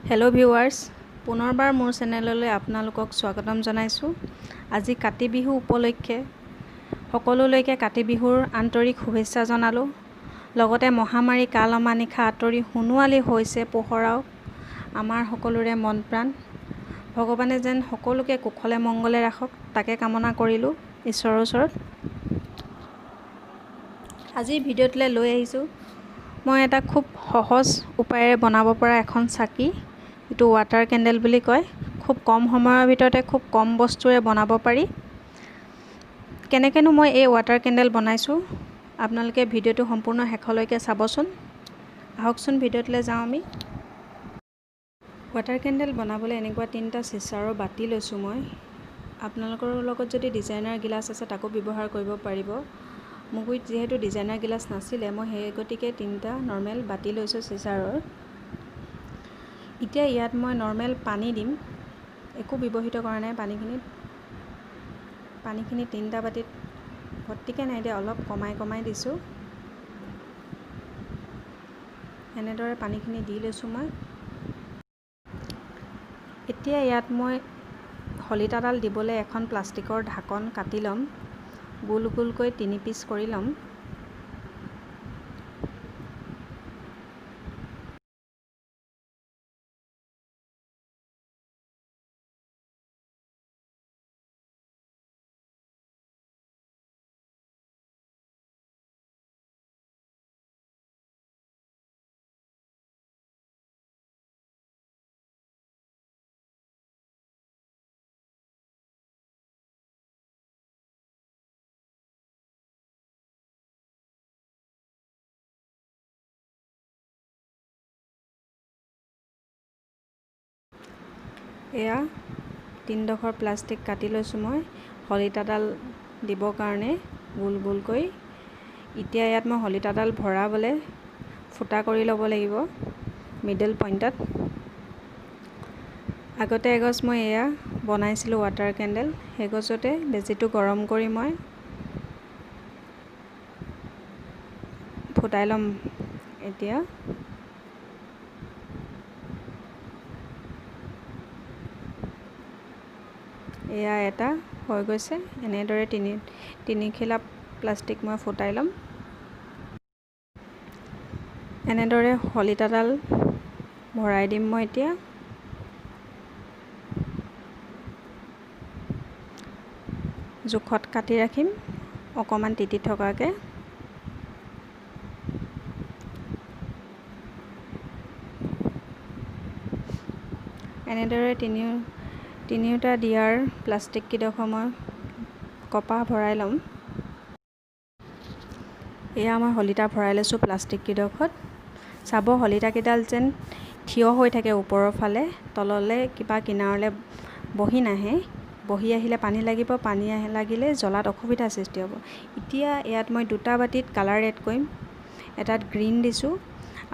Hello' viewers, পুনৰবাৰ মোৰ চেনেললৈ আপোনালোকক স্বাগতম জনাইছোঁ। আজি কাতি বিহু উপলক্ষে সকলোলৈকে কাতি বিহুৰ আন্তৰিক শুভেচ্ছা জনালোঁ। লগতে মহামাৰী কাল অমানিশা আঁতৰি সোণোৱালী হৈছে পোহৰাওক আমাৰ সকলোৰে মন প্ৰাণ। ভগৱানে যেন সকলোকে কুশলে মংগলে ৰাখক, তাকে কামনা কৰিলোঁ ঈশ্বৰৰ ওচৰত। আজিৰ ভিডিঅ'টোলৈ লৈ আহিছোঁ মই এটা খুব সহজ উপায়েৰে বনাব পৰা এখন চাকি, যিটো ৱাটাৰ কেণ্ডেল বুলি কয়। খুব কম সময়ৰ ভিতৰতে খুব কম বস্তুৰে বনাব পাৰি। কেনেকৈনো মই এই ৱাটাৰ কেণ্ডেল বনাইছোঁ, আপোনালোকে ভিডিঅ'টো সম্পূৰ্ণ শেষলৈকে চাবচোন। আহকচোন ভিডিঅ'টোলৈ যাওঁ আমি। ৱাটাৰ কেণ্ডেল বনাবলৈ এনেকুৱা তিনিটা চিচাৰৰ বাতি লৈছোঁ মই। আপোনালোকৰ লগত যদি ডিজাইনাৰ গিলাচ আছে তাকো ব্যৱহাৰ কৰিব পাৰিব। মোৰ গুৰিত যিহেতু ডিজাইনাৰ গিলাচ নাছিলে, মই সেই গতিকে তিনিটা নৰ্মেল বাতি লৈছোঁ চিচাৰৰ। এতিয়া ইয়াত মই নৰ্মেল পানী দিম, একো ব্যৱহৃত কৰা নাই পানীখিনিত। পানীখিনি তিনিটা বাতিত ভৰ্তিকৈ নাই দিয়া, অলপ কমাই কমাই দিছোঁ। এনেদৰে পানীখিনি দি লৈছোঁ মই। এতিয়া ইয়াত মই শলিতাডাল দিবলৈ এখন প্লাষ্টিকৰ ঢাকন কাটি ল'ম, গোল গোলকৈ 3 পিচ কৰি ল'ম। এয়া 3ডোখৰ প্লাষ্টিক কাটি লৈছোঁ মই শলিতাডাল দিবৰ কাৰণে গোল গোলকৈ। এতিয়া ইয়াত মই শলিতাডাল ভৰাবলৈ ফুটা কৰি ল'ব লাগিব মিডল পইণ্টত। আগতে এগছ মই এয়া বনাইছিলোঁ ৱাটাৰ কেণ্ডেল, সেই গছতে বেজিটো গৰম কৰি মই ফুটাই ল'ম। এতিয়া এয়া এটা হৈ গৈছে। এনেদৰে তিনিখিলা প্লাষ্টিক মই ফুটাই ল'ম। এনেদৰে শলিতাডাল ভৰাই দিম মই। এতিয়া জোখত কাটি ৰাখিম অকণমান তিতি থকাকৈ। এনেদৰে তিনিওটা দিয়াৰ প্লাষ্টিক কেইডোখৰ মই কপাহ ভৰাই ল'ম। এয়া মই শলিতা ভৰাই লৈছোঁ প্লাষ্টিক কেইডোখৰত। চাব শলিতাকেইডাল যেন থিয় হৈ থাকে ওপৰৰ ফালে, তললৈ কিবা কিনাৰলৈ বহি নাহে। বহি আহিলে পানী লাগিব, পানী লাগিলে জ্বলাত অসুবিধাৰ সৃষ্টি হ'ব। এতিয়া ইয়াত মই দুটা বাতিত কালাৰ এড কৰিম। এটাত গ্ৰীণ দিছোঁ,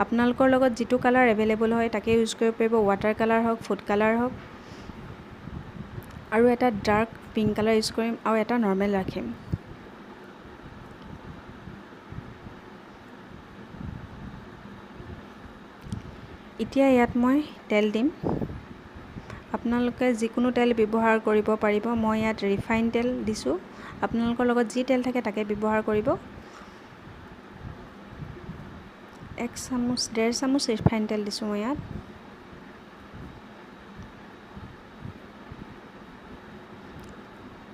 আপোনালোকৰ লগত যিটো কালাৰ এভেইলেবল হয় তাকে ইউজ কৰিব পাৰিব, ৱাটাৰ কালাৰ হওক, ফুড কালাৰ হওক। আৰু এটা ডাৰ্ক পিংক কালাৰ ইউজ কৰিম আৰু এটা নৰ্মেল ৰাখিম। এতিয়া ইয়াত মই তেল দিম। আপোনালোকে যিকোনো তেল ব্যৱহাৰ কৰিব পাৰিব। মই ইয়াত ৰিফাইন তেল দিছোঁ, আপোনালোকৰ লগত যি তেল থাকে তাকে ব্যৱহাৰ কৰিব। এক চামুচ ডেৰ চামুচ ৰিফাইন তেল দিছোঁ মই ইয়াত।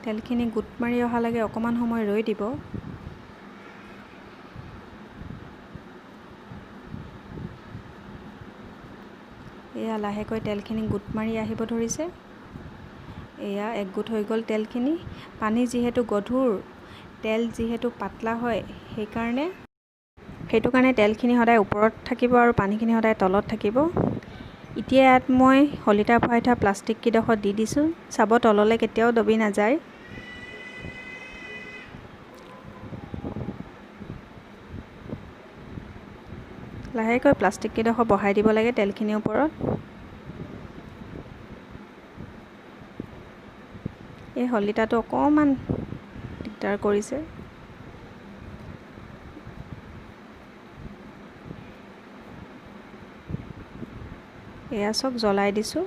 তেলখিনি গোট মাৰি অহালৈকে অকণমান সময় ৰৈ দিব। এয়া লাহেকৈ তেলখিনি গোট মাৰি আহিব ধৰিছে। এয়া একগোট হৈ গ'ল তেলখিনি। পানী যিহেতু গধুৰ, তেল যিহেতু পাতলা হয়, সেইটো কাৰণে তেলখিনি সদায় ওপৰত থাকিব আৰু পানীখিনি সদায় তলত থাকিব। এতিয়া ইয়াত মই শলিতা ভৰাই থোৱা প্লাষ্টিক কেইডোখৰ দি দিছোঁ। চাব তললৈ কেতিয়াও দবি নাযায়। লাহেকৈ প্লাষ্টিক কেইডোখৰ বহাই দিব লাগে তেলখিনিৰ ওপৰত। এই শলিতাটো অকণমান দিগদাৰ কৰিছে। এয়া চাওক, জ্বলাই দিছোঁ।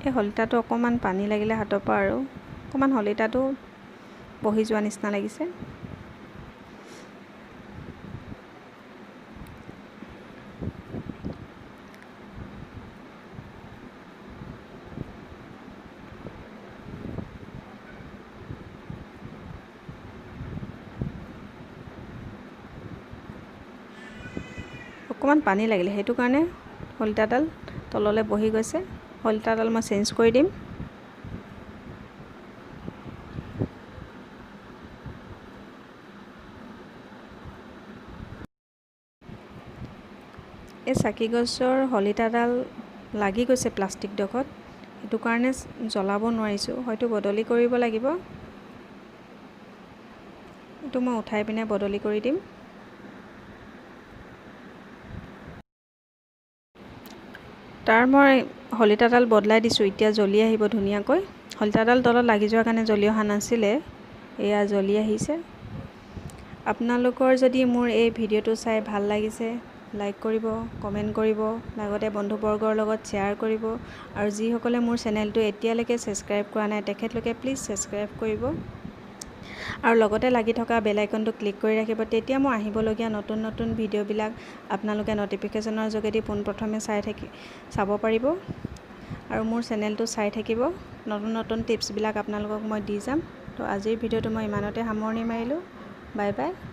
এই শলিতাটো অকণমান পানী লাগিলে হাতৰ পৰা আৰু অকণমান শলিতাটো বহি যোৱা নিচিনা লাগিছে। অকণমান পানী লাগিলে, সেইটো কাৰণে শলিতাডাল তললৈ বহি গৈছে। শলিতাডাল মই চেঞ্জ কৰি দিম। এই চাকি গছৰ শলিতাডাল লাগি গৈছে প্লাষ্টিক ডোখৰত, সেইটো কাৰণে জ্বলাব নোৱাৰিছোঁ, হয়তো বদলি কৰিব লাগিব। এইটো মই উঠাই পিনে বদলি কৰি দিম। তাৰ মই শলিতাডাল বদলাই দিছোঁ, এতিয়া জ্বলি আহিব ধুনীয়াকৈ। শলিতাডাল তলত লাগি যোৱাৰ কাৰণে জ্বলি অহা নাছিলে, এয়া জ্বলি আহিছে। আপোনালোকৰ যদি মোৰ এই ভিডিঅ'টো চাই ভাল লাগিছে, লাইক কৰিব, কমেণ্ট কৰিব, লগতে বন্ধুবৰ্গৰ লগত শ্বেয়াৰ কৰিব। আৰু যিসকলে মোৰ চেনেলটো এতিয়ালৈকে ছাবস্ক্ৰাইব কৰা নাই, তেখেতলোকে প্লিজ ছাবস্ক্ৰাইব কৰিব আৰু লগতে লাগি থকা বেল আইকনটো ক্লিক কৰি ৰাখিব। তেতিয়া মই আহিবলগীয়া নতুন নতুন ভিডিঅ'বিলাক আপোনালোকে ন'টিফিকেশ্যনৰ যোগেদি পোনপ্ৰথমে চাব পাৰিব আৰু মোৰ চেনেলটো চাই থাকিব। নতুন নতুন টিপছবিলাক আপোনালোকক মই দি যাম। তো আজিৰ ভিডিঅ'টো মই ইমানতে সামৰণি মাৰিলোঁ। Bye bye.